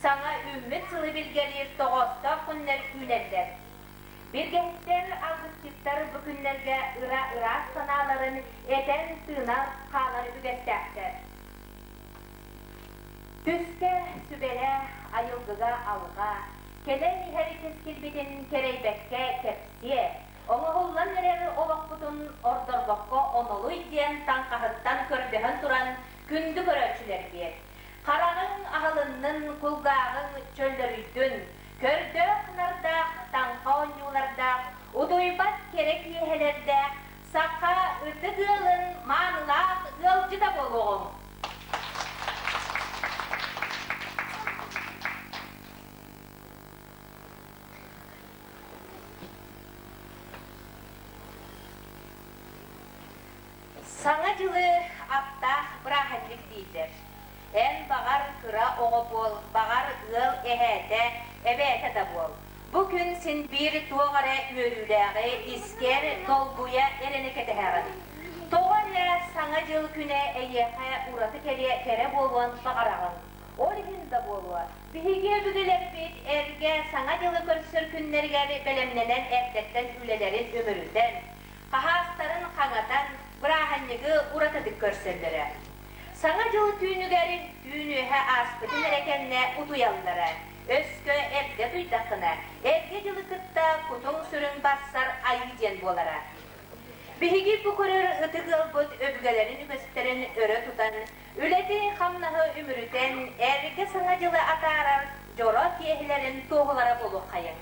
Саҥа үүммүт сылы билгэлиир тоҕоостоох күннэр үүнэллэр. Билгэһиттэр, алгысчыттар бу күннэргэ ыра ыраас санааларын этэн-тыынан хаалар үгэстээхтэр. Түскэ, сүбэлэ, айылгыга алҕа, кэлэн иһэр кэскилбитин кэрэйбэккэ кэпсиэ, оҥоһуллан эрэр олохпутун ордорбокко онолуй диэн таҥхаһыттан көрдөһөн туран күндү көрөөччүлэрбиэт, хараҕыҥ аһылыннын, кулгааҕыҥ чөллөрүйдүн, көрдөөх-нардаах таҥха оонньуулардаах, утуйбат кэрэ киэһэлэрдээх саха ытык ыалын маанылаах ыалдьыта буолуоҕуҥ! Саҥа дьылы аптаах бырааһынньык дииллэр. Эн баҕар кыра оҕо буол, баҕар ыал эһээтэ, эбээтэ да буол. Бу күн син биир туох эрэ үөрүүлээҕи искэр долгуйа эрэнэ кэтэһэҕин. Тоҕо эрэ Саҥа дьыл күнэ эйиэхэ ураты кэлиэ кэрэ буолуон баҕараҕын. Ол иһин да буолуо, биһиги өбүгэлэрбит эргэ Саҥа дьылы көрсөр күннэригэр бэлэмнэнэн эрдэттэн үлэлэрин үмүрүтэн, хаһаастарын хаҥатан, бырааһынньыгы уратытык көрсөллөрө. Саҥа дьыл түүнүгэр түүн үөһэ ааспытын эрэ кэннэ утуйаллара. Өскө эрдэ утуйдаххына, эргэ дьылы кытта кутуҥ-сүрүҥ барсар айыы диэн буолара. Биһиги бу көрөр ытык ыалбыт өбүгэлэрин үгэстэрин өрө тутан, үлэти-хамнаһы үмүрүтэн, эргэ Саҥа дьылы атаарар дьоро киэһэлэрин туоһулара буолуоххайыҥ.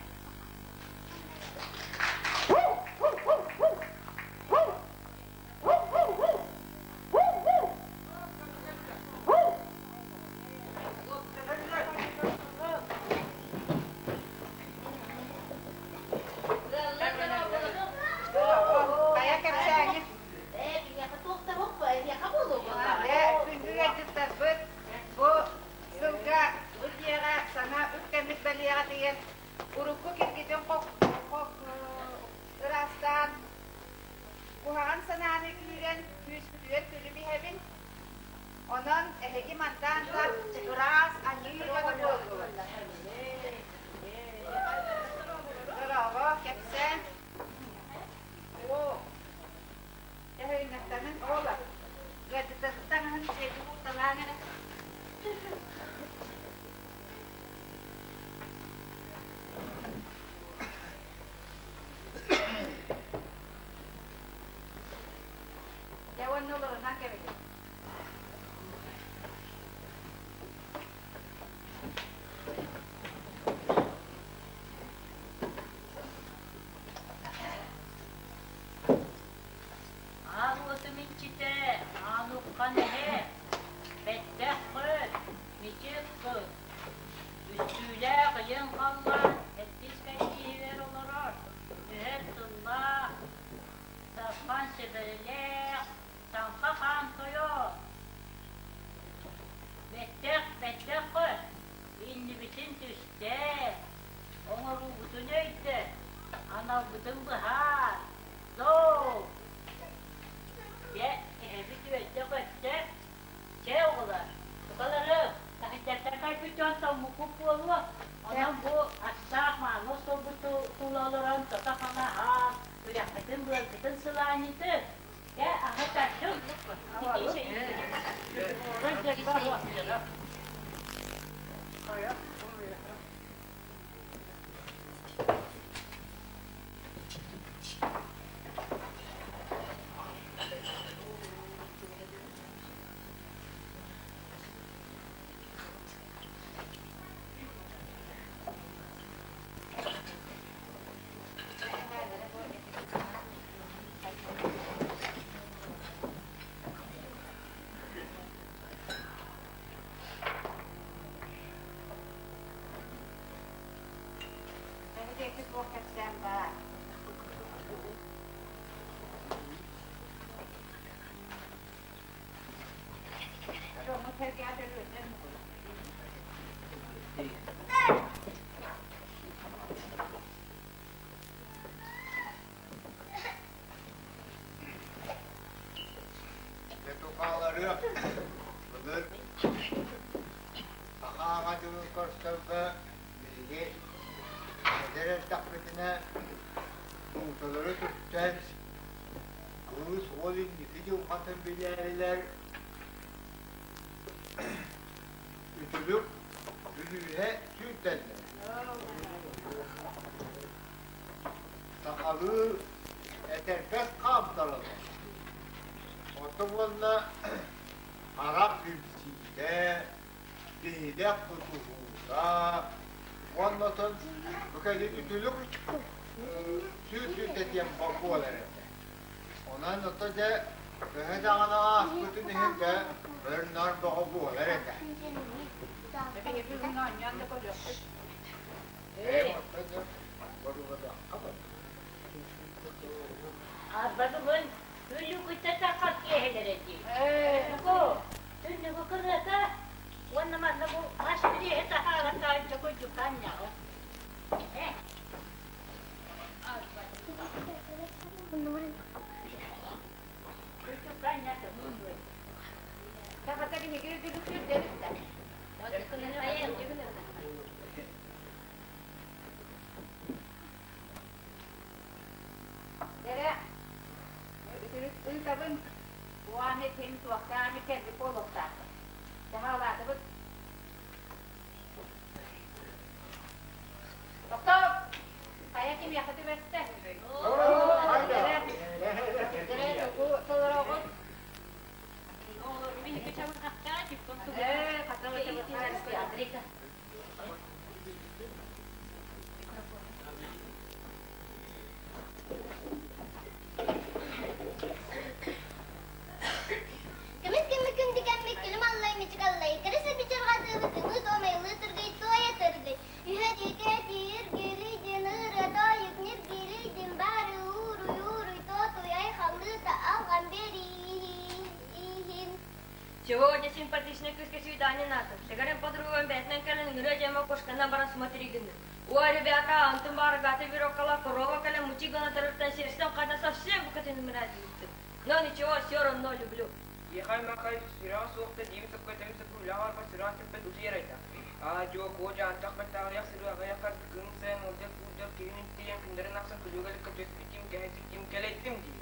Хайа кэпсээҥҥит? Күндү ыалдьыттарбыт, бу сылга бу дьиэҕэ саҥа үктэммит бэлиэҕэ тиийэн урукку киргитин ыраастаан, куһаҕан санааны күүрэн, күүспүтүгэр күлүм иһэбин. Онон эһиги мантан ыраас аньыы дьоно буоллугут. Дорообо, кэпсээн. Оо, эһэйнэхтэнин ола. Ыалдьыттарбыт таҥаһын сиэки кутталаан эрэ. Дьэ уонна олорунан кэбиһин. Аан уотум иччитэ, аан уххан эһэ, бэттэх көт, мичик кыт, үстүүлээх илин халлаан эттис кэрдииһигэр олорор, түһэр тыллаах, дархан сэбэрэлээх, таҥха хаан тойон. Бэттэх, бэттэх көт, иннибитин түстээ, оҥоруубутун өйдө, аналбытын быһаар, доо! Дьэ, эһэбит үөрдэ-көттө, Чэ, оҕолор, тукалары, таһырдьаттан кэлбит дьон тоҥмуккут буолуо, онон бу астаах мааны остуолбут тула олорон тото-хана аһаан, үрэххитин, быаргытын сылаанньытын. Дьэ, аһы тардыҥ. Эһиги туох кэпсээн баар? Дьэ тукааларыам, былыр саха аҥар. Саҥа дьылы көрсөргө биһиги эдэр эрдэхпитинэ тууталары үтүктэн, кыыс уол инники дьылҕатын билээрилэр үтүлүк бүлүүһэ сүүрдэллэр. Сахалыы этэрбэс хаамтараллар. Оттон уонна харах билсиитэ, биһилэх тутуһуута уонна оттон бу кэлин үтүлүк сүүр-сүүрдэ диэн буолар этэ. Онон ото дьэ төһө даҕаны ааспытын иһин дьэ өр-наар бөҕө буолар этэ. Бүгүн оонньоон да көрүөхпүт. Ээ, оттон дьэ боруобалыахха бар. Арба бүгүн Үлүгүтэ тахар киэһэлэрэ дии. Бу түннүгү кырыата уонна манна бу мас бириэһи таһааран таһырдьа куйдуктаан анньаҕын. Э? Куйдуктаан анньа Сахата биһиги үтүлүк сүүрдэбит да. Дэрэ, үтүлүк ыытабын, уоми ким туохтаами кэлбит буолуохтаахпын. Дьаһалаатыбыт. Тохтоо! Хайа кимиэхэ түбэстэ? Дэрэ, дэрэ, тугу толороҕут? Ээ, хата Көмүс күммүт күндүкэммит күлүм аллай мичик аллай, кэрэ бичирҕатыыбыт ымыы туомайлыы тыргый туойа тыргый, үһэ дьүкэ тииргирийдин ырыа тойук ньиргирийдин бары ууруй ууруй тотуй айхаллыыта алҕан биэрииһин. Сегодня симпатичная кыыска свидание НАТО. Сыгарын подругам бээтинэн кэлэн ыҥырыа дьэма кошканан баран смотри гынны. Ой, ребята, антын баар рогатый веревкала корова кэлэн мучи гына тарыттан серстен қайда совсем букатын ымыраадыйыттым. Но ничего, все равно люблю. Иэхай-махай сүрэҕэ суох да диэби сөпкө этэрин сөпкө үлэҕэ барбат сүрэҕэ тэппэт утуйар айда. Аа-дьуо куо-дьаа антах баттаҕыйах сырыы аҕыйах харда кыым сайын ыалдьар куурдар киһини тиийэн күннэрин ахсын күлүгэ иликкэ түспүтүм кэһэйбитим кэлэйдим дии.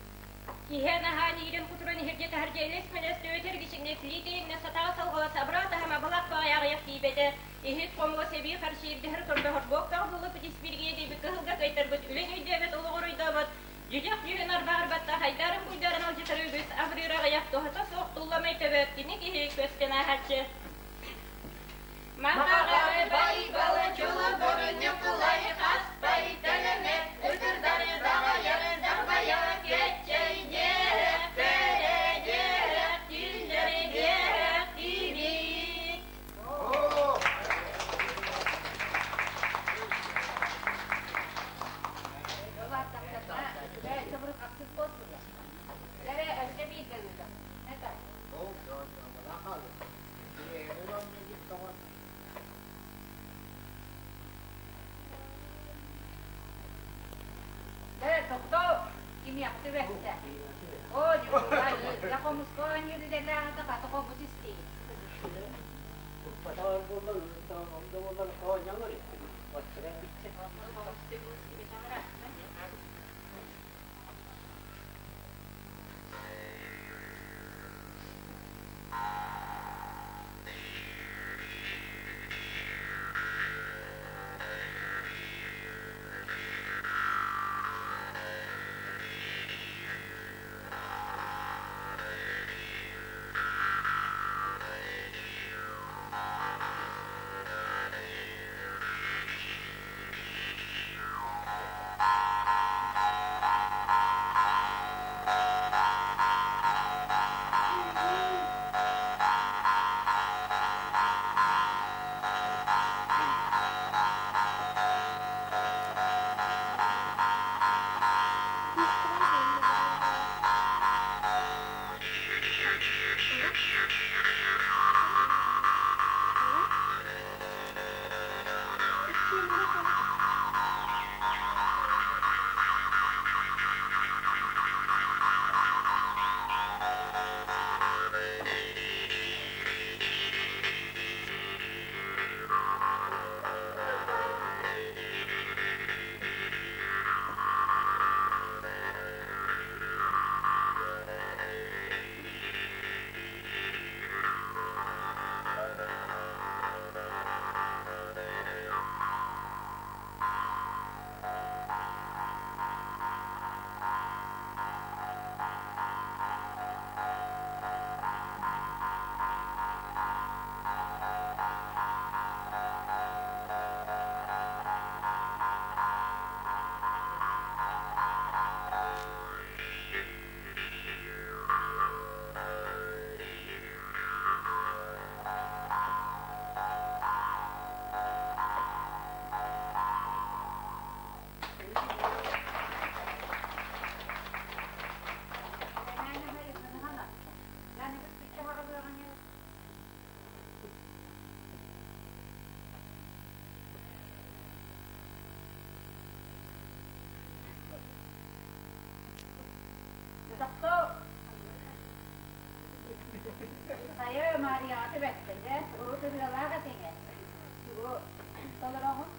Киһи наһаа иирэн кутуран иһирдьэ-таһырдьа элэс-мэлэс төбөтөр кичиҥнэс лиитэйиҥнэ сатаҕа салҕалас абыраа-таһама балах баҕайы аҕыйах тиийбэтэ. Иһит хомуос эбии харчы ирдэһэр көрдөһөр-буоктаах буолуп испиргиэ диэбит кыһылга кыайтарбыт үлэн өйдөөбөт олоҕор өйдөөбөт дьүдьэх дьүһүн арбаҕар хайдарын куйдарын алдьатар үгүс абырыыр аҕыйах туһата суох тулламай төбөт кини киһи көстөн ааһааччы. Махаҕары байбалы чулугуру Ньукулай хаспай төлөнө ытырдары даҕайары дарбайа кэччэй дьиэх кэрэ дьиэх тиллэри дьиэх тиибит. Дэрэ, өссө биирдэ ыытан. Это. Дэрэ, тохтоо! Кимиэхэ түбэстэ? Оо, Ньукулай, я хомуска оонньуур идэлээҕитэ хата хомус истиий. Тохтоо. Хайа Марияҕа түбэстэ, урут ырыалаах этиҥэ. Тугу толороҕун?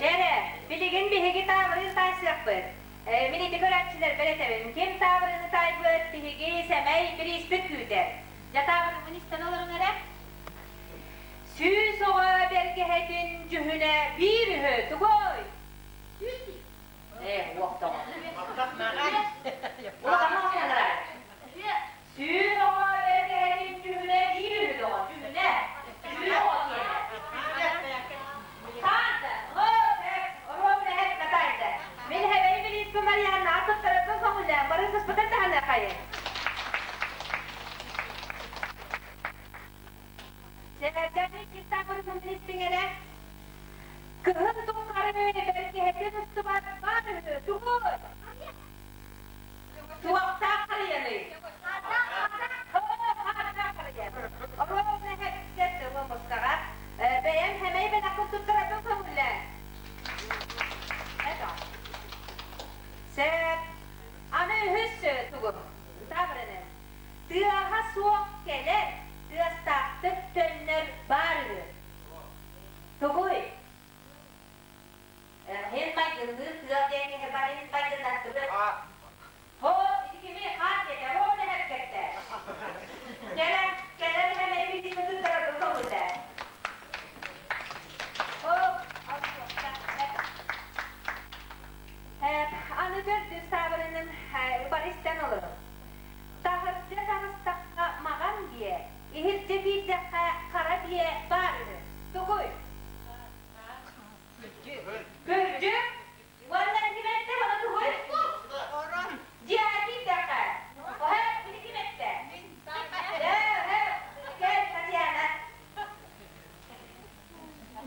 Дьэрэ, билигин биһиги таабырын таайсыахпыт. Мин ити көрөөччүлэрбэр этэбин, ким таабырыны таайбыт, биһиги сэмэй бирииспит күүтэр. Дьэ таабырыммын истэн олоруҥ эрэ. 100 оҕо бэргэһэтин дьүһүнэ биир үһү, тугуй? Ээ, уох тоҕо. Улахан оҕо 100 оҕо бэргэһэтин дьүһүнэ биир үһү доҕор, дьүһүнэ. 100 оҕо киэнэ. Таанда, оруобуна Наталья. Мин эһэбэйи билиспин Марианна туттарарбын көҥүллээн бары сыспытын таһыныахайын. Сэргэни киттабырын билиспиҥ эрэ. Кыһын тухары бэргэһэтин устубат баар үһү, тугуй? Туохтаах харыйаный? Оруобуна эһэбиттэр тылы мускаҕа бэйэм хэмэй бэлэхпин туттарарбын көҥүллээн. Сөп. Аны үһүс тугум? Таабырыны. Тыаһа суох кэлэр, тыастаахтык төннөр баар үһү. Тугуй? Һин майгынныыр тыал диэн киһи бар, һин майгыннаттыбыт. Хоо, ити кими хаат диэтэ, хоо.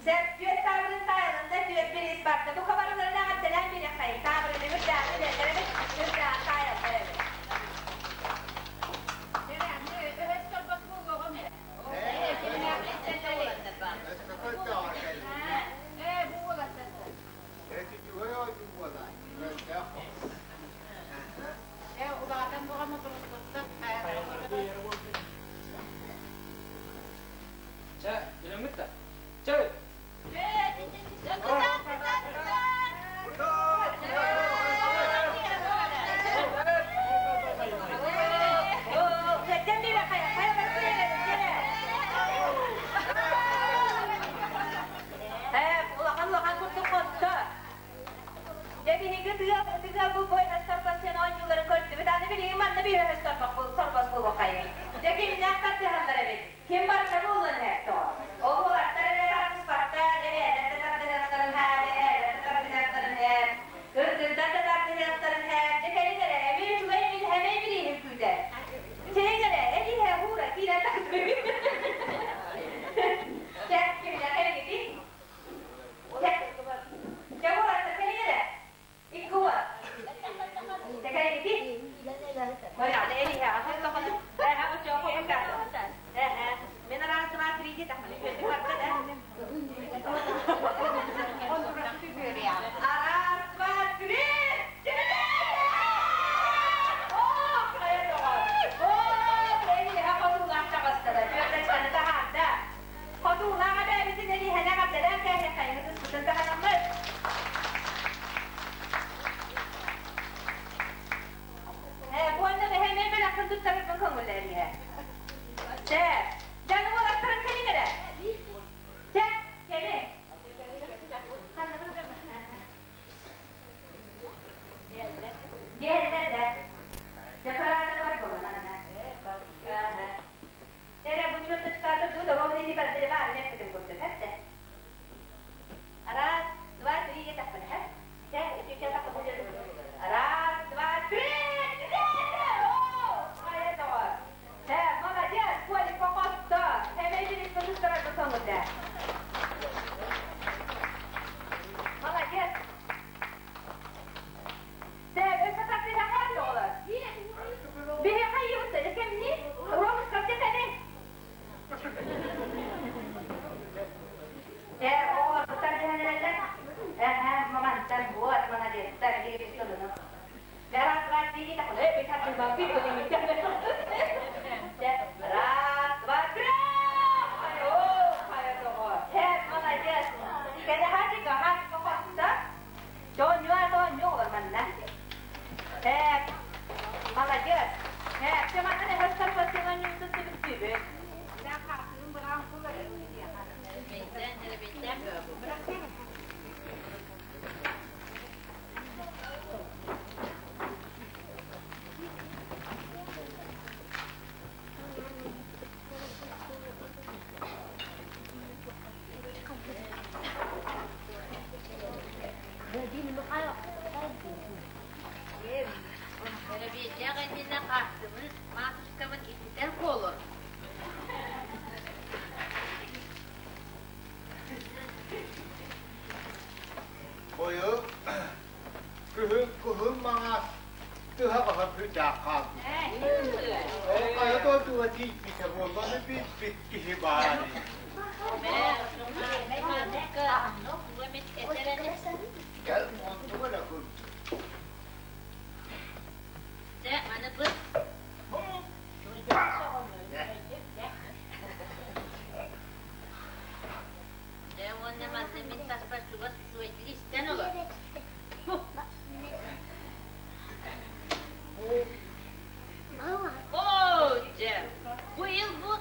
Сөп, түөрт таабырын таайылынна, түөрт бириис барда. Бука барыларын эҕэрдэлээн биэриэххэйиҥ. Таабырыны үрдээҕи билэллэр эбит, үрдээҕи таайаллар эбит. Чэ, билэммит да. Чэ! Улахан улахан курдук хотто. Дьэ биһиги тыа тыа бу бой сорбос сен оонньууларын көрдүбүт. Аны билигин манна биһи сорбос буолуоххайын. Дьэ кимнээх тардыһаллар эбит. Ким барыта буолуон иһэр тоҕо? Ол уолаттар эрэ тардыспаттар, эбээлэр да тардыһыахтарын һээ, эһээлэр да тардыһыахтарын һээ, кыргыздар да тардыһыахтарын һээ. Дьэ кэлин эрэ, эмиэ үчүгэй мин хэмэй бирииһим күүтэр. Чэйиҥ эрэ, эбииһэ уура киирэн тахсыбыт. Чэ, кимнээх кэлиҥҥитий? Чэ, чэ уолаттар кэлиҥ эрэ. Икки уол. Чэ кэлиҥҥитий? Раз, два, три! Хотуулаах эбээбитин эриэһэнэ эҕэрдэлээн кээһиэххэйиҥ ытыспытын таһынаммыт. Уонна бэһэмиэн бэлэхпин туттарарбын көҥүллэриэ. Чэ, дьаҥы уолаттарын кэлин эрэ. Чэ, кэлин. Диэллэр да. Дьакараата бар буолан. Эрэ бу чуоточката дуу договор не барделева арне эппитим курдук эттэ. Раз, два, три, етахпына. Чэ, үчүчэ тахпына. Раз, два, три! Хайа доҕор. Чэ, молодец, Колик попотто. Сэмэйдин испытыстарарбы соҥута. Молодец. Чэ, өссө тардыһаҕар доҕолор. Биһиэхэ ийэбит кэмни, Ромушка кэтэни. Э, оҕолорбуттар дьэһэнэрэллэр. Эһэ, мамантан буот, молодецтар, биһиги Раз, два, три, Раз, два, три! Молодец! Молодец! Эрэбиэттээх иннинэ хаартыбын, маатыскабын ититэн буолур. Бойу күһүн кыһыл маҥаас тыһаҕаһа бүтээх хаалбыт. Ол хайа дойдуга тиийбитэ буолланы билбит киһи баар. Кэл мундуга эрэ курдук. Дьэ, аны быт. Дьэ уонна манна мин таспар чугас үчүгэйдик истэн олор. Оо, дьэ, быйыл бу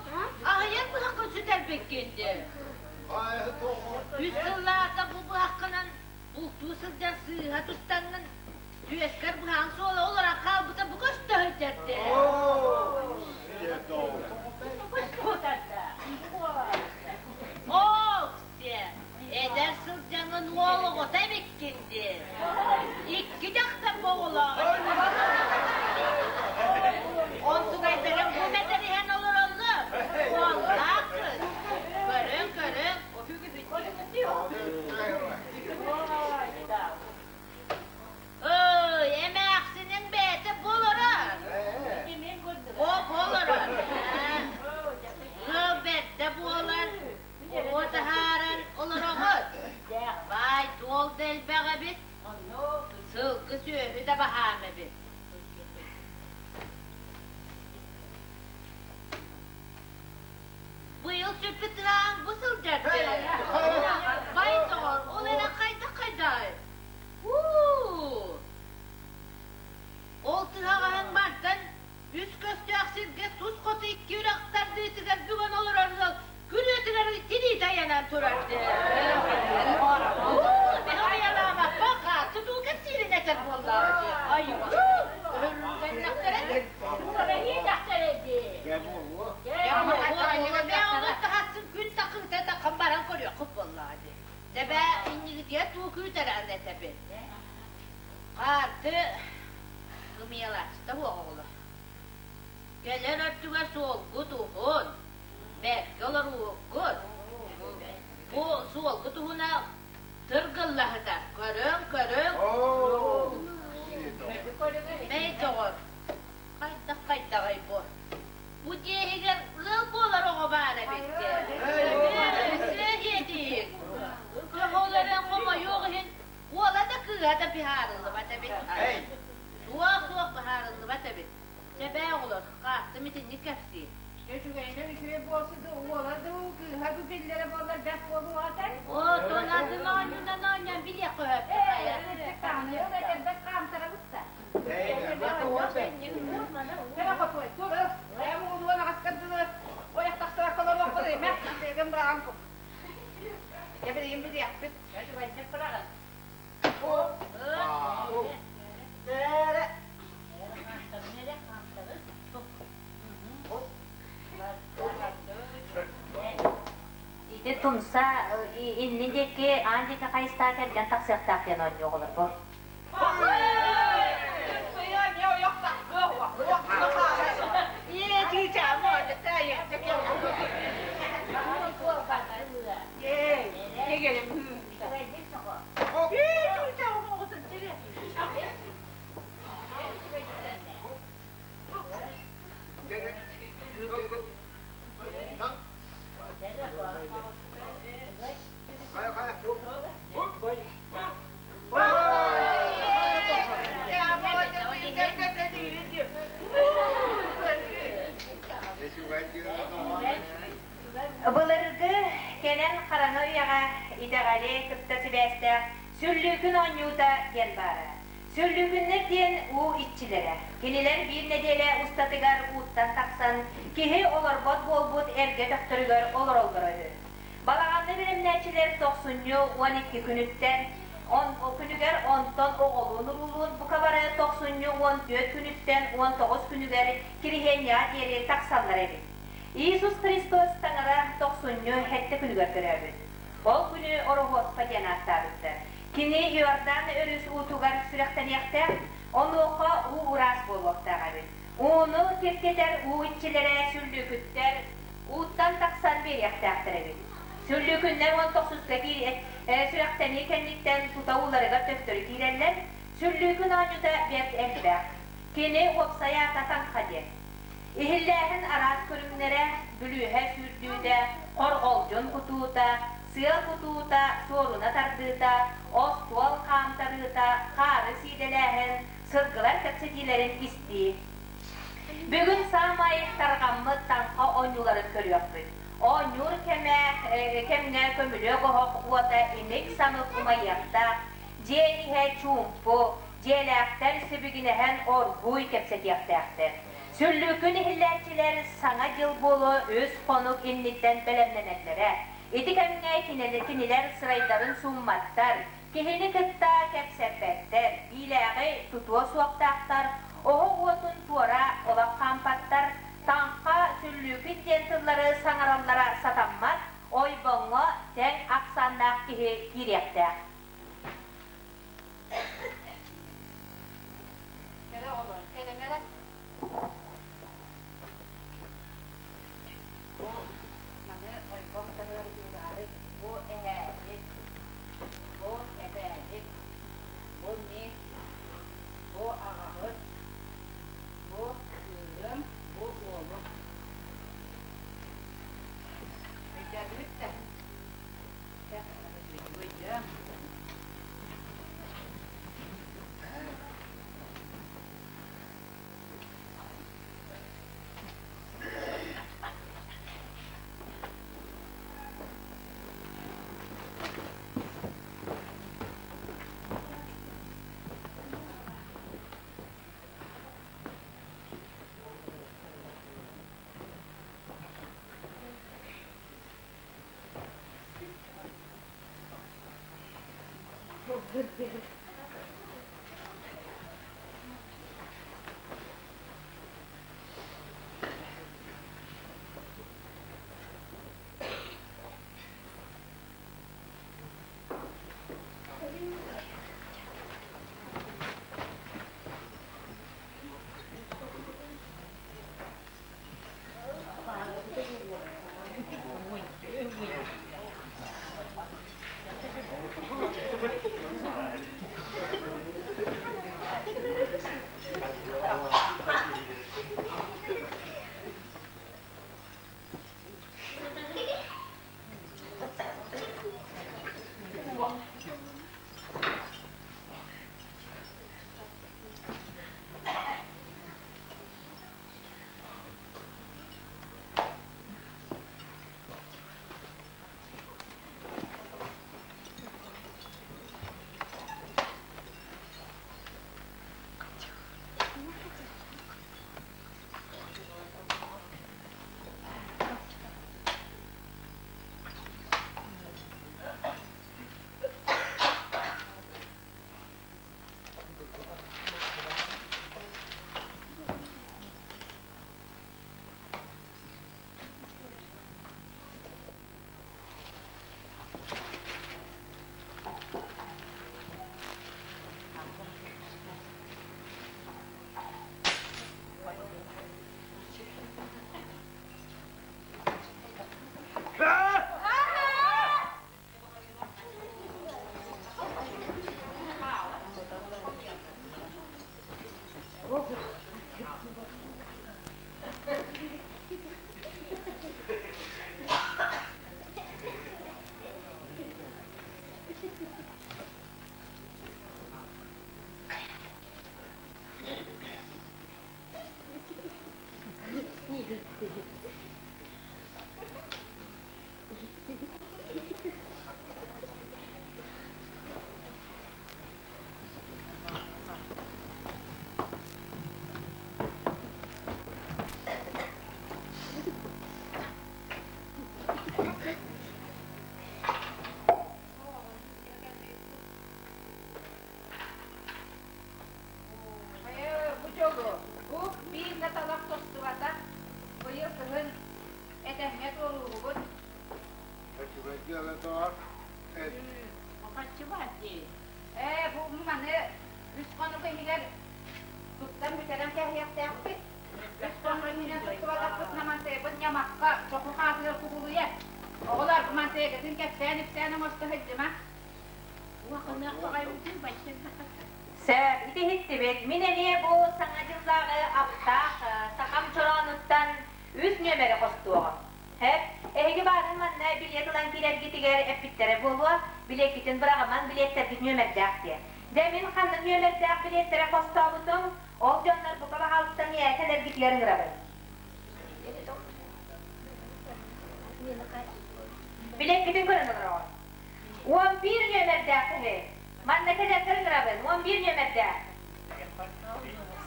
аҕыйах быһаххын сүтэрбиккин дии. Үс сыллааҕыта бу быһаххынан бултуу сылдьан сыыһа туттаҥҥын түөскэр быһаҕыҥ суола олорон хаалбыта бу көстө сылдьар Ооксия, эдэр сылдьаҥҥын уол оҕото эбиккин дии. Икки дьахтар оҕолоох. Онтугайдарым бу мэтэриһэн олороллор. Уоллаах кыыс. Көрүҥ, көрүҥ. Сылгы сүөһү да баһаам эбит. Быйыл сүппүт ыраан бу сылдьар Бай доҕор, ол эрэ хайдах хайдай? Уу! Ол тыһаҕаһыҥ мантан үс көстөөх сиргэ тус хоту икки үрэх тардыытыгар бүгэн олорор ыал күрүөтүгэр тирии тайанан турар Уу, мин ойалаабаппа, хаатты дуу кэпсиирин этэр буоллаҕа дии. Айуу, өһүргэннэхтэрэ Күн такыыта такан баран көрүөххүт буоллаҕа дии. Тэбээ иннигитигэр туу күүтэрэн этэбин. Хаарты ымыйалааччыта суох оҕолор. Кэлэр өттүгэр суолгут уһун, бэркэ олорууккут. Бу суолгут уһуна тыргыллаһыта. Көрүҥ, көрүҥ. Мэй доҕор, хайдах хайдаҕый бу? Бу дьиэ иһигэр ыал буолар оҕо баар эбит Сыа диэтиҥ. Ол эрэн хомойуох иһин уола да кыыһа да быһаарыллыбат эбит. Суох-суох быһаарыллыбат эбит. Чэ бээ оҕолор, хааттым итинник кэпсиир. Үчүгэйинэн үчүгэй буолсу дуу, уола дуу, кыыһа дуу биллэрэ буоллар бэрт буолуоҕа Оо, тон атын оонньуунан оонньоон билиэххэ сөп. Этэрбэс хаамтарабыт да. Ити тумса иннин диэки аан диэки хайыстаах кэргэн тахсыахтаах диэн оонньуу оҕолорбо. Былыргы кэнэн хараҥа үйэҕэ итэҕэли кытта сибээстээх Сүллүүкүн оонньуута диэн баара. Сүллүүкүннэр диэн уу иччилэрэ. Кинилэр биир нэдиэлэ устатыгар ууттан тахсан, киһи олорбот буолбут эргэ өтөхтөрүгэр олороллоро үһү. Балаҕанны бэлэмнээччилэр тохсунньу 12 күнүттэн он күнүгэр онтон оҕолуун-уруулуун бука бары тохсунньу 14 күнүттэн 19 күнүгэр Кириһиэнньэҕэ диэри тахсаллар эбит. Иисус Христос Таҥара тохсунньу сэттэ күнүгэр төрөөбүт. Ол күнү Ороһуоспа диэн ааттаабыттар. Кини Иордан өрүс уутугар сүрэхтэниэхтээх, онуоха уу ыраас буолуохтаах эбит. Ууну киртитэр уу иччилэрэ сүллүүкүттэр ууттан тахсан биэриэхтээхтэр эбит. Сүллүүкүннэр уон тохсуска сүрэхтэнии кэнниттэн тута ууларыгар төттөрү киирэллэр. Сүллүүкүн оонньуута бэрт элбэх. Кини уопсай аата Таҥха диэн. Иһиллээһин араас көрүҥнэрэ, бүлүүһэ сүүрдүүтэ, хорҕолдьун кутуута, сыа кутуута, суоруна тардыыта, остуол хаамтарыыта, хаары сиидэлээһин, сылгылар кэпсэтиилэрин истии. Бүгүн саамай тарҕаммыт таҥха оонньууларын көрүөхпүт. Оонньуур кэмэ кэмҥэ көмүлүөк оһох уота имик-самык умайыахтаах, дьиэ иһэ чуумпу, дьиэлээхтэр сибигинэһэн оргууй кэпсэтиэхтээхтэр. Сүллүүкүн иһиллээччилэр Саҥа дьыл буолуо үс хонук инниттэн бэлэмнэнэллэрэ. Ити кэмҥэ кинилэр сырайдарын суумматтар, киһини кытта кэпсэппэттэр, биилээҕи тутуо суохтаахтар, оһох уотун туора олох хаампаттар, таҥха, сүллүүкүн диэн тыллары саҥараллара сатаммат, ойбоҥҥо тэҥ ахсааннаах киһи киириэхтээх. Кэрэ оҕолор, кэлэҥ эрэ. Бу маны ойбон таһыгар быыбаары бу эһээбит, бу эбээбит, бу мин, бу аҕабыт, бу кыыһым, бу уолум. Өйдөөтүгүт да? Өйдөө. Бу дьолу, бу биир да талах тостубата, быйыл кыһын этэҥҥэ туоруубут. Үчүгэй дьыала доҕор. Хаччы баар дии. Ээ, бу маны үс хонук иһигэр туттан бүтэрэн кээһиэхтээхпит. Үс хонук иһинэн туттубатахпыт намантыйбыт ньамахха чоху хаатыгар кубулуйар. Оҕолор мантыйгытын кэпсээн-ипсээн оҥосто сылдьыма. Уоханыах баҕайыбытын баччын. Сөп, ити иһиттибит. Мин эмиэ бу Саҥа дьыллааҕы аптаах сахам чороонуттан үс нүөмэри хостуоҕум. Һэп, эһиги баарын манна билиэт ылан киирэргитигэр эппиттэрэ буолуо, билиэккитин быраҕымаҥ, билиэттэргит нүөмэрдээх диэн. Дьэ, мин ханнык нүөмэрдээх билиэттэри хостообутум, ол дьоннор бука баҕалыттан ийэ кэлэргитигэр ыҥырабын. Билиэккитин көрөн олороҕут. 11 нүөмэрдээх киһи. Манна кэлэргэр ыҥырабын. 11 нүөмэрдээх.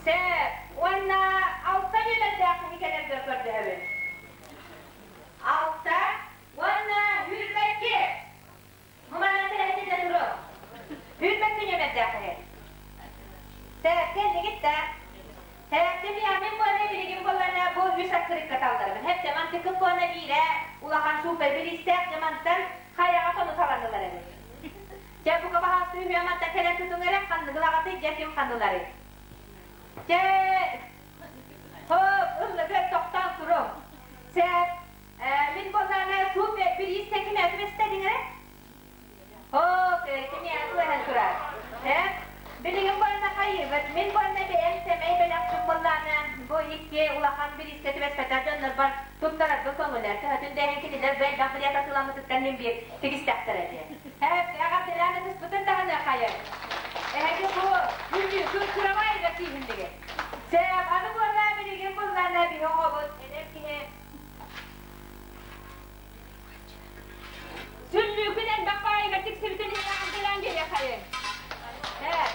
Сөп. Уонна алта нүөмэрдээх киһи кэлэргэр көрдөһөбүн. Алта уонна Хүрбэкки. Бу манна кэлэргитэ туруҥ. Хүрбэкки нүөмэрдээх киһи. Сөп, кэллигит да. Тэрэппин мин буолла билигин буоллана бу үс аккырыкка талларбын. Хэптэ мантыкы буолла биирэ улахан супер бириистээх дьэ мантан хайаҕа сону талан ылар эбит. Дьэ бука баһаалта үһүө мантан кэлэн тутуҥ эрэ ханныгылаҕатый дьэ ким ханыларый. Дьэ хоп ыллыгы тохтоон туруҥ. Сэ мин буоллаана супер бириистэн ким этимэстэ эрэ? Оо, кини атыылаһан турар. Э, билигин буолла хайыыбыт? Мин буолла бэйэм сэмэй бэлэхпин буоллаана бу икки улахан бириискэ түбэспэтэх дьоннорбор туттарарбын көҥүлэр. Төһөтүн да иһин кинилэр бу элбэх билиэт атыыламмытыттан мин биир тигистэхтэрэ диэн. Э, эҕэрдэлээн ытыспытын даҕаны хайыр. Эһиги бу күнү кырамайга тииһиннигит. Сээп, аны буолла билигин буоллаана биһи оҕобут эдэр киһи Сүллүүкүн элбэх баайыгар тиксибитин иһин диэхайын. Ээ,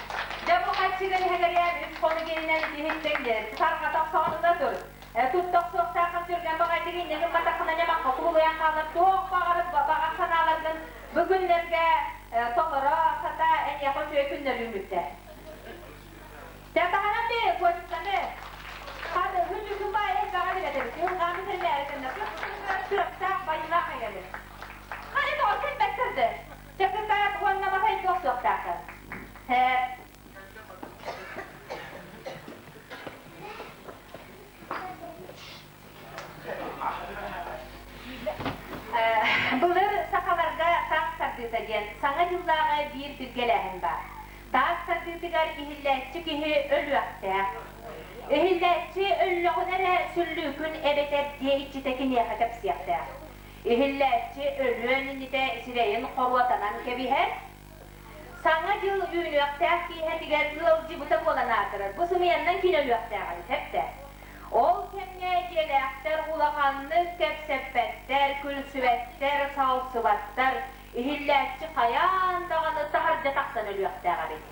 дьэ бу хаччыгын иһэлэриэн үс хонук иһинэн иһиттэн диэн сарҕата охсоонуна тур. Тут тохсуохтааххын түргэн баҕайдык иннигин матаххына ньамахха кубулуйан хаалар туох баҕар баҕар санааларгын бүгүн. күннэргэ толоро сата эйиэхэ үчүгэй күннэр үүммүттэр. Дьэ таһынан би куочуканы хат хүлүкүн баай элбэҕи билэтэбит. Ылҕааны сэллээри гынна. Тыастаах байылаах эҥэли. Ханы тоҕо кэлбэттэр да. Чакытаат уонна матай туох суохтааххын. Былыр сахаларга таас тардыыта диэн Саҥа дьыллааҕы биир билгэлээһин баар. Таас тардыытыгар иһиллээччи киһи өлүөхтээх. Иһиллээччи өллөҕүнэ эрэ сүллүүкүн эбэтэр дьиэ иччитэ киниэхэ кэпсиэхтээх. Иһиллээччи өлүөн иннитэ сирэйин хоруотанан кэбиһэр, Саҥа дьыл үүнүөхтээх киэһэтигэр ыалдьыбыта буолан аатырар. Бу сымыйаннан кини өлүөхтээҕэ эбит эптэ. Ол кэмҥэ дьиэлээхтэр улаханнык кэпсэппэттэр, күлсүбэттэр, салсыбаттар, иһиллээччи хайаан даҕаны таһырдьа тахсан өлүөхтээх эбит.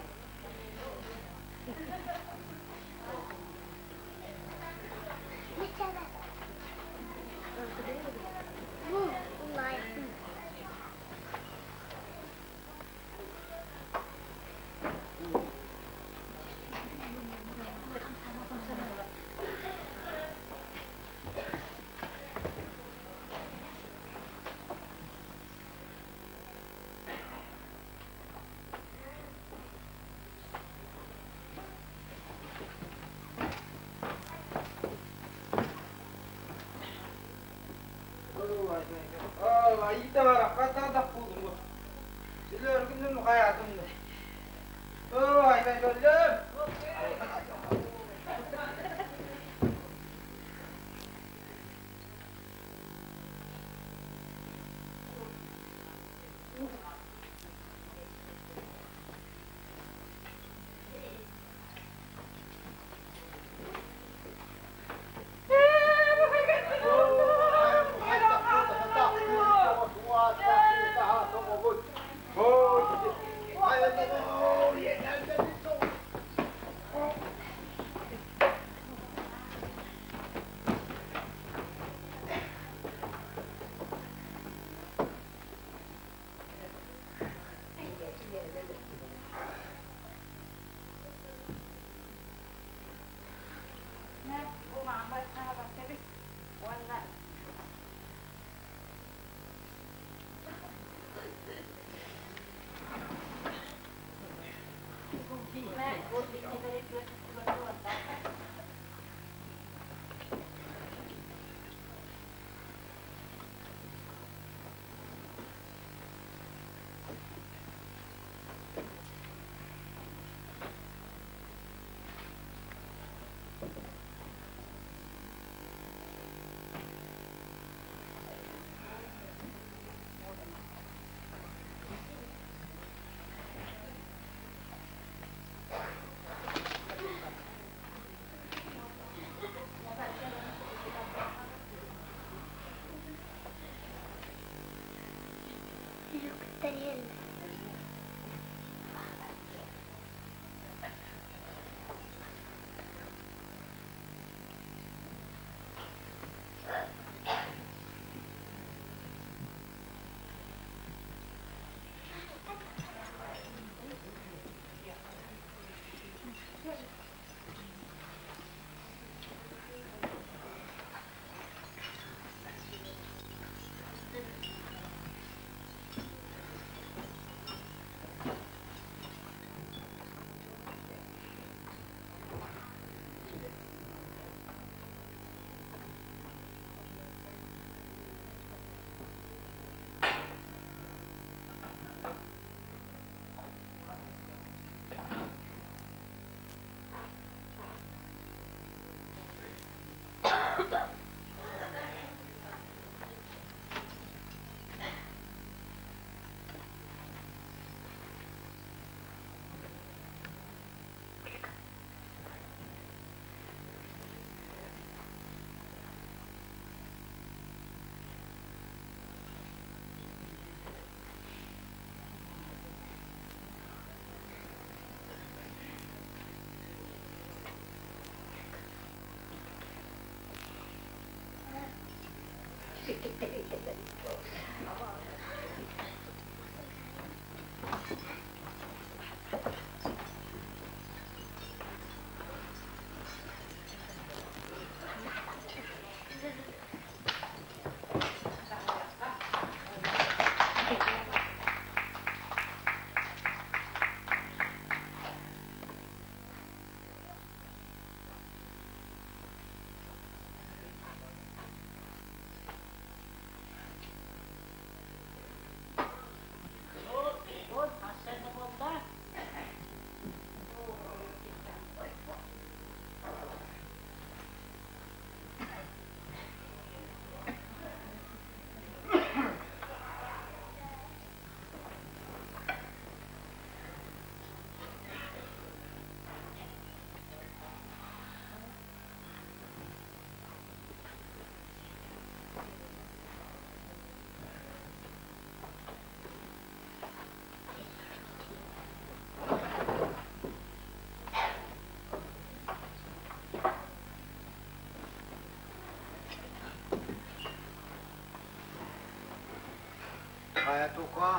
Хайа тука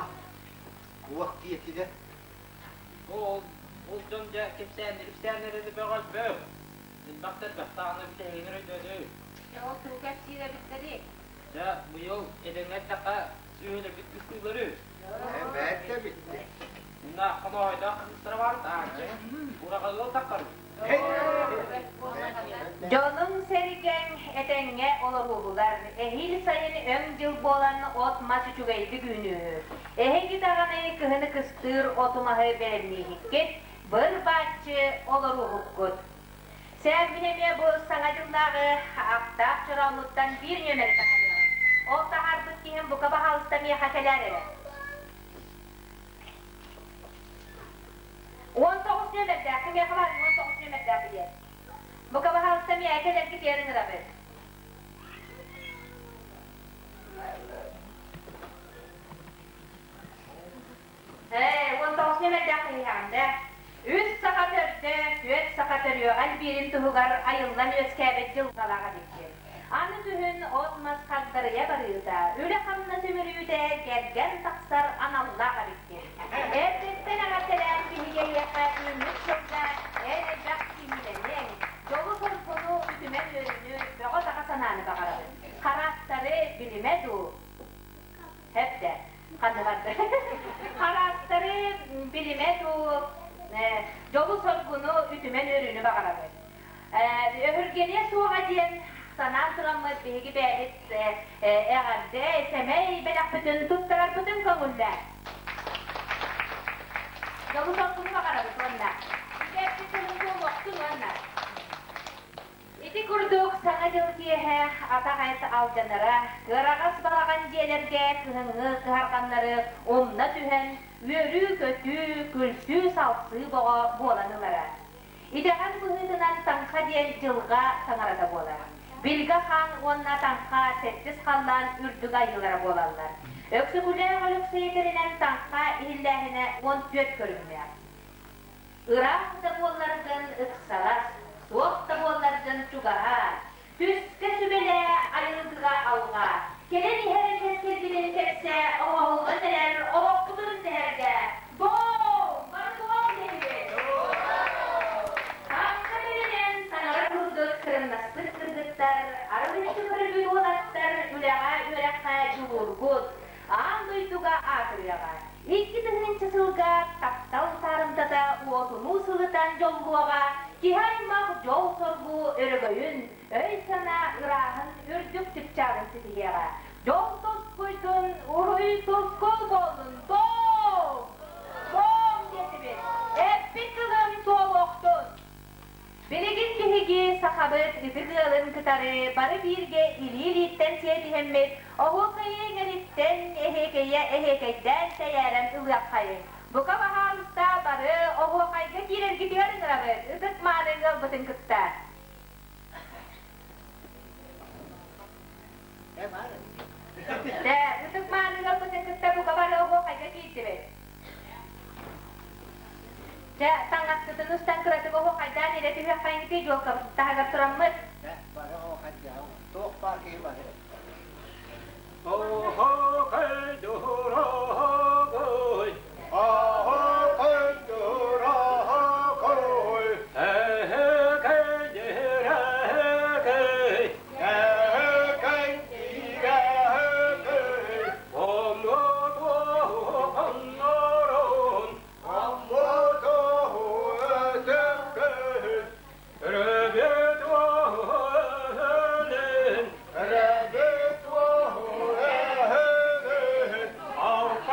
куох диэтилэр. Ол ол дьон дьэ кэпсээннэр-ипсээннэр эрэ бөҕөлбөт. Элбэхтэр бэхтаҕына бүтэһигин өйдөөдү. Дьэ ол тугу кэпсиир эбиттэрий? Дьэ быйыл эдэҥҥэ эттэххэ сүөһүлэрбит кыстыылары. Ээ бэрт да эбиттэр. Мына хонооһойдоох кыргыстара баар таһааччы. Ураҕа ыал таххарый. Дьонуҥ-сэргэҥ этэҥҥэ олоруоһулар, эһиил сайын өҥ дьыл буолан от-мас үчүгэйдик үүнүүһү. Эһиги даҕаны кыһыны кыстыыр оту-маһы бэлэмнииһиккит, быр-бааччы олоруоһуккут. Сэм мин эмиэ бу Саҥа дьыллааҕы аптаах чороонуттан биир нүөмэри таһаарыаҕым. Ол таһаарбыт киһим бука баһаалыста миэхэ кэлээр эрэ. 19 нүөмэрдээх, кимиэхэ баар 19 нүөмэрдээх билиэт? Бука баһаалыста миэхэ кэлэргитигэр ыҥырабыт. Ээ, 19 нүөмэрдээх киһиэхэҕин да. Үс саха төрдө, түөрт саха төрүөҕэ элбиирин туһугар айыллан үөскээбит дьылҕалаах эбиккин. Аны күһүн от-мас хагдарыйа барыыта, үлэ-хамнас үмүрүүтэ кэргэн тахсар аналлаах эбиккин. Эрдэттэн эҕэрдэлээн биһиги эйиэхэ үүммүт сылга эн элбэх ситиһиилэниэҥ, дьолу-соргуну, үтүмэн үөрүүнү, бөҕө-таҕа санааны баҕарабын. Хараастары билимэ дуу? Хэптэ. Ханныгарды. Хараастары билимэ дуу, дьолу-соргуну, үтүмэн үөрүүнү баҕарабын. Өһүргэниэ суоҕа диэн санаан тураммыт биһиги бэйэбит эҕэрдэ, сэмэй бэлэхпитин туттарарбытын көҥүллээ. Дьолу-соргуну баҕарабыт уонна Үтэппит тылын туолуохтун уонна Ити курдук Саҥа дьыл киэһэ атах эт алдьанара, кыараҕас балаҕан дьиэлэргэ кыһыҥҥы кыһарҕаннары умна түһэн, үөрүү-көтүү, күлсүү-салсыы боҕо буолан ылара. Итэҕэл быһыытынан Таҥха диэн дьылҕа таҥарата буолар. Билгэ хаан уонна Таҥха сэттис халлаан үрдүк айыылара буолаллар. Өксөкүлээх Өлөксөй этэринэн Таҥха иһиллээһинэ 14 көрүҥнээх. Ыраах да буолларгын ыксалас, суох да буолларгын чугаһаа, түскэ сүбэлээ, айылгыга алҕаа, кэлэн иһэр кэскилгинин кэпсээ, оҥоһуллан эрэр олохпутун тэһэргээ. Боо! Бары туох диэбит? Таҥха бэринэн таҥара курдук тырымнаспыт кыргыттар, арылыччы көрбүт уолаттар үлэҕэ үөрэххэ дьулуургут, аан дойдуга аатырыаҕа. 2000 сылга таптал таарымтата уотунуу сылытан дьоллуоҕа, киһи аймах дьол-соргу өрөгөйүн, өй-санаа ырааһын үрдүк чыпчаалын ситиһиэҕэ. Дьол тускуйдун, уруй тускул буоллун, Бом! Бом диэтибит, эппит тылым туолуохтун! Билигин биһиги сахабыт ытык ыалын кытары бары бииргэ илии-илииттэн сиэтиһэммит, оһуокайы иҥэриттэн эһиэкэйэ эһиэкэйдээн тэйээрэн ылыаххайыҥ. Бука баһаалыста бары оһуохайга киирэргитигэр ыҥырабыт, ытык мааны ыалбытын кытта. Дэ, ытык мааны ыалбытын кытта бука бары оһуохайга киирдибит. Дьэ, таҥаспытын устан кыратык оһуохайдаан илэ түһүөххэйиҥитий дьуолкабыт таһыгар тураммыт. Дэ, бары оһуохайдаан, туох баар киһи бары. Оһуохай дорогой, Оһуохай дорогой, эһэкэй дьирэһэкэй, эһэкэй дьирэһэкэй, оннотуоһу хоннорон, Амматоһу өтөккөй, Өрөбүт Өрөбүт уоһу эһэбит, Алта.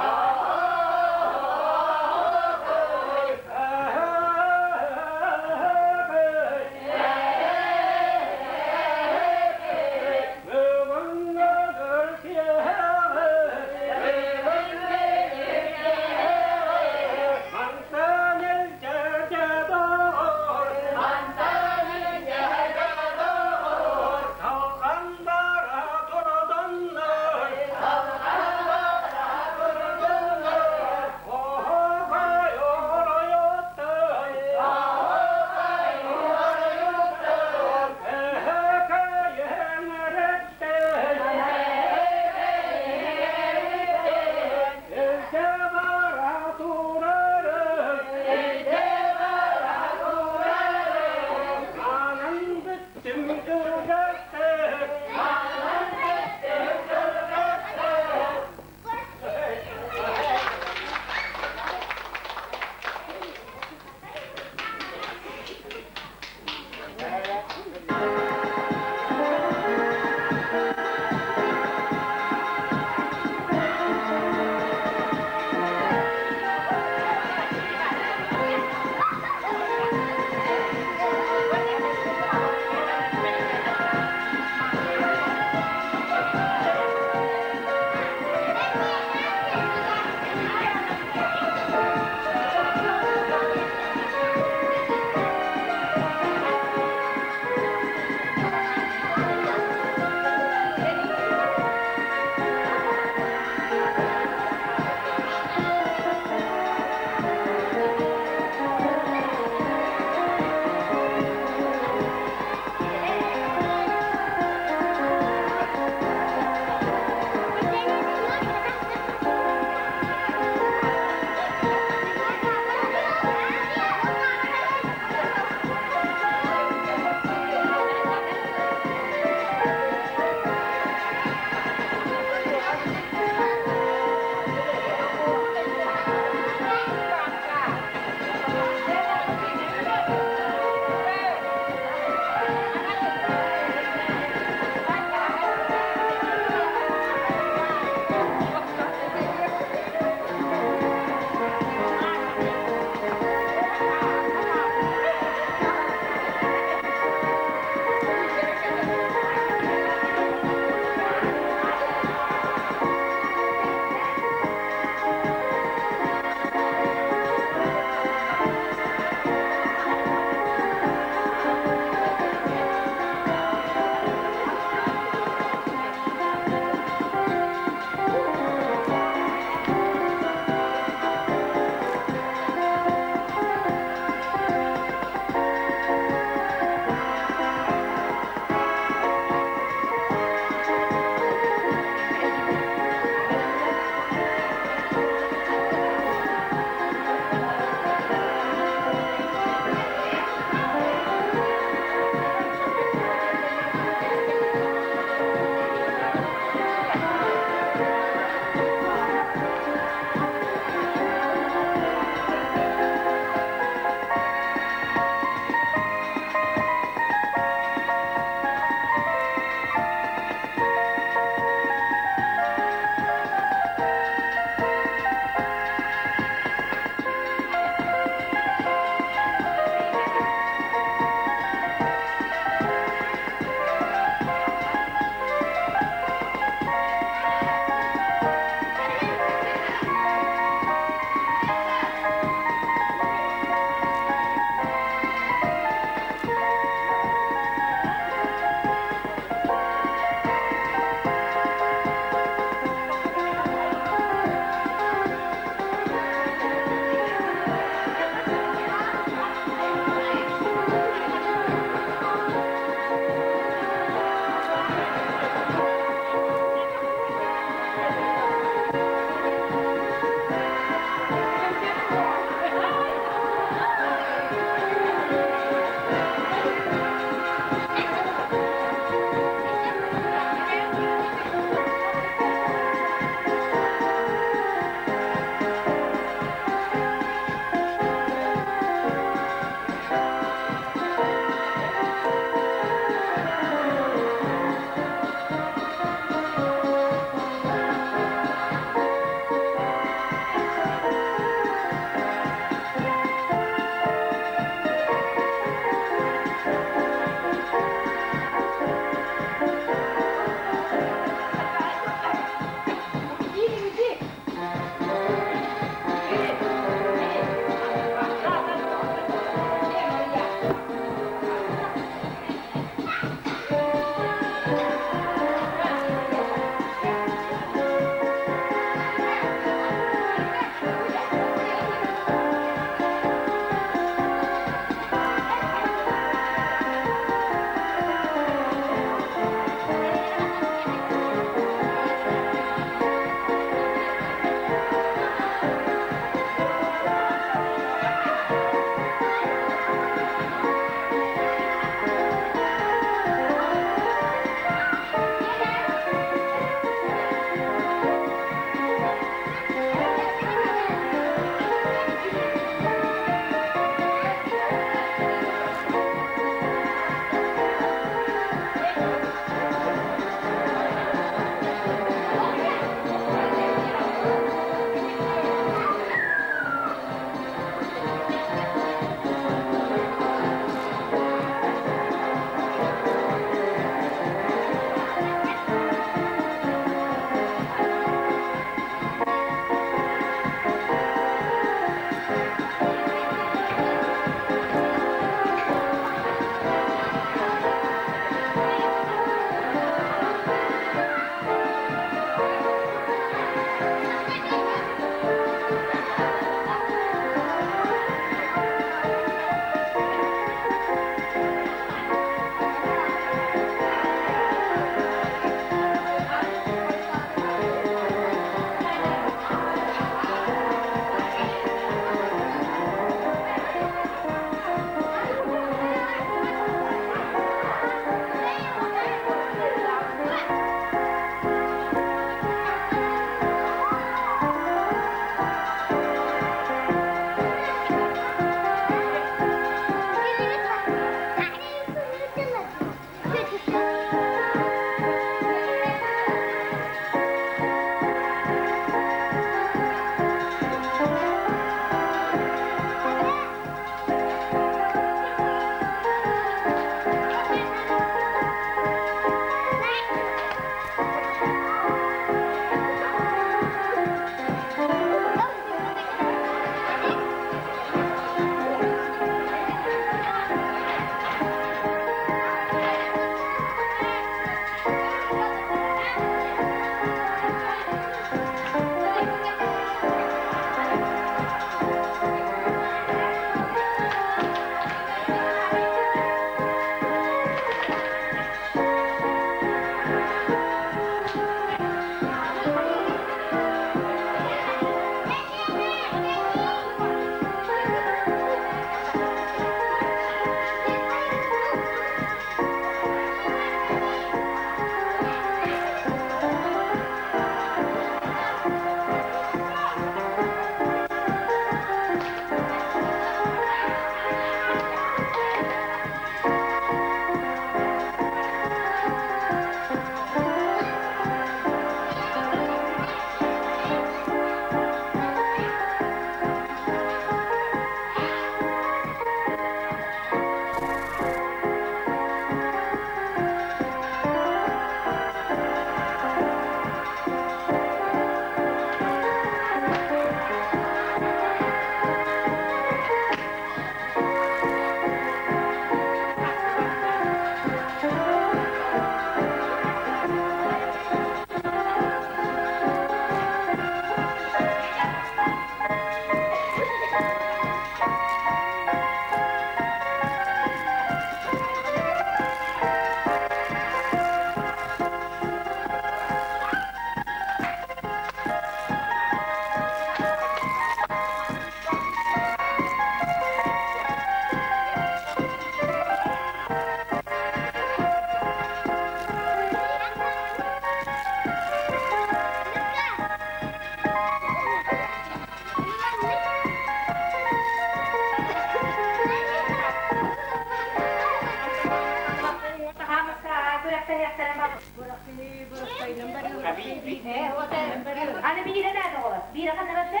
Аны биирэ наада оҕолор. Биирэ ханна барда?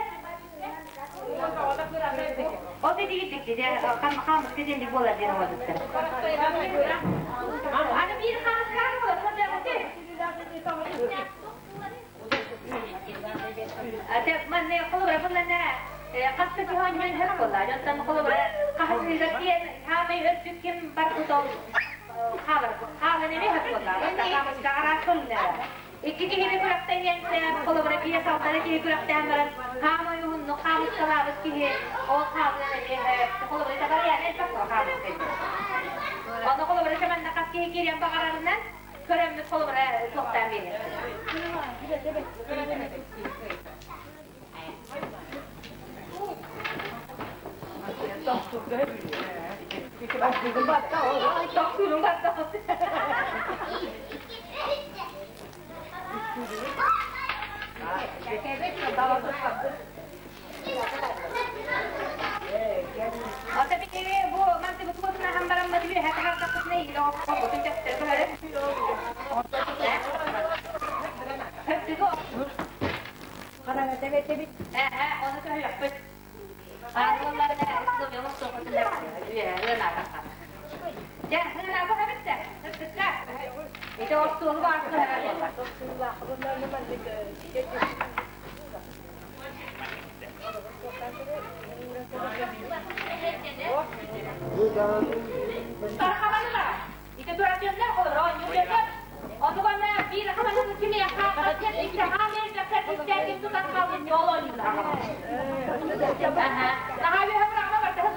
Ол битигит дьэ хаамыска диэн буолар диэн оҥорбуттар. Аны биир хаамыскаҕа буолар, Ate манна холобура буллана хаста киһи оонньоон иһэр буолла. Дьонтон холобура хаһысыыга киэн хаамай өрдүк ким барбыт ол хаалар хаалан эмиэ иһэр буолла. Хаамыска араас көрүҥнэрэ. Икки киһини күрэхтэһиэн сөп, холобура киһи салтара киһи күрэхтэһэн баран хаамай уһуннук хаамыскалаабыт киһи ол хаалыан эмиэ сөп. Холобура табарыйаан элбэх буо хаамыска. Ону холобура манна хас киһи киириэн баҕарарынан Көрөммүт холобура туохтаан биэрэр. Тохтуурун батта. Ата биһиги бу мантыбыт куотунаһан бараммыт үөһэ таһаардахпытына иһилэ оҕотун төптөрү көһөрө. Ээ, ону көһүөхпүт. Аалларына условиялар суохпутун үөһэ ыанаатахха. Дьэ, ыанаабы эбиттэ. Ыппытка. Ити остуолу баар көһөрөр буолла. Тархаманна. Ити туратыаннар олорон оонньууллар. Онугана биир хаманын кимиэхэ икки тутан хаалбыт ол оонньуулар. Наһаа үөһэ быраҕыма бардаһын.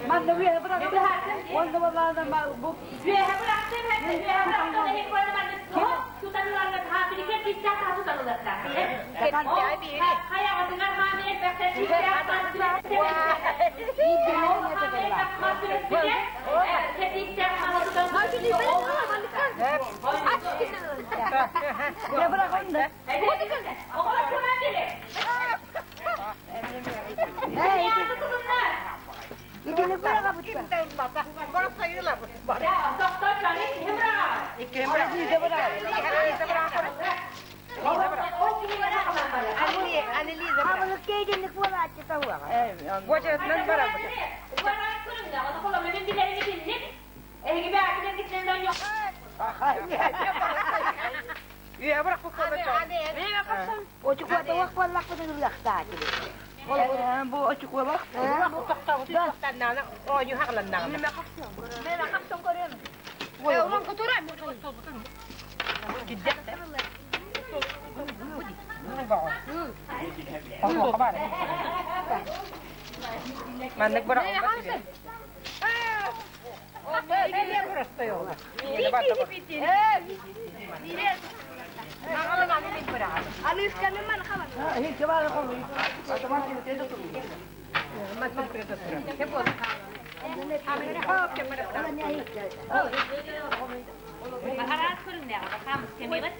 Манна үөһэ быраҕыма. Уонна балаана бу Үөһэ бырахтым, үөһэ бырахтым, иһин куода маннык тутан ыларга хаапиликер тиистээх хаһа тутан ылыахтаах. Хайаҕытыгар хаамы элбэхтэр тиистээх мас Итини быраҕабыт. Маннык быраҕыллар Араас көрүҥнээх хаамыска эмиэ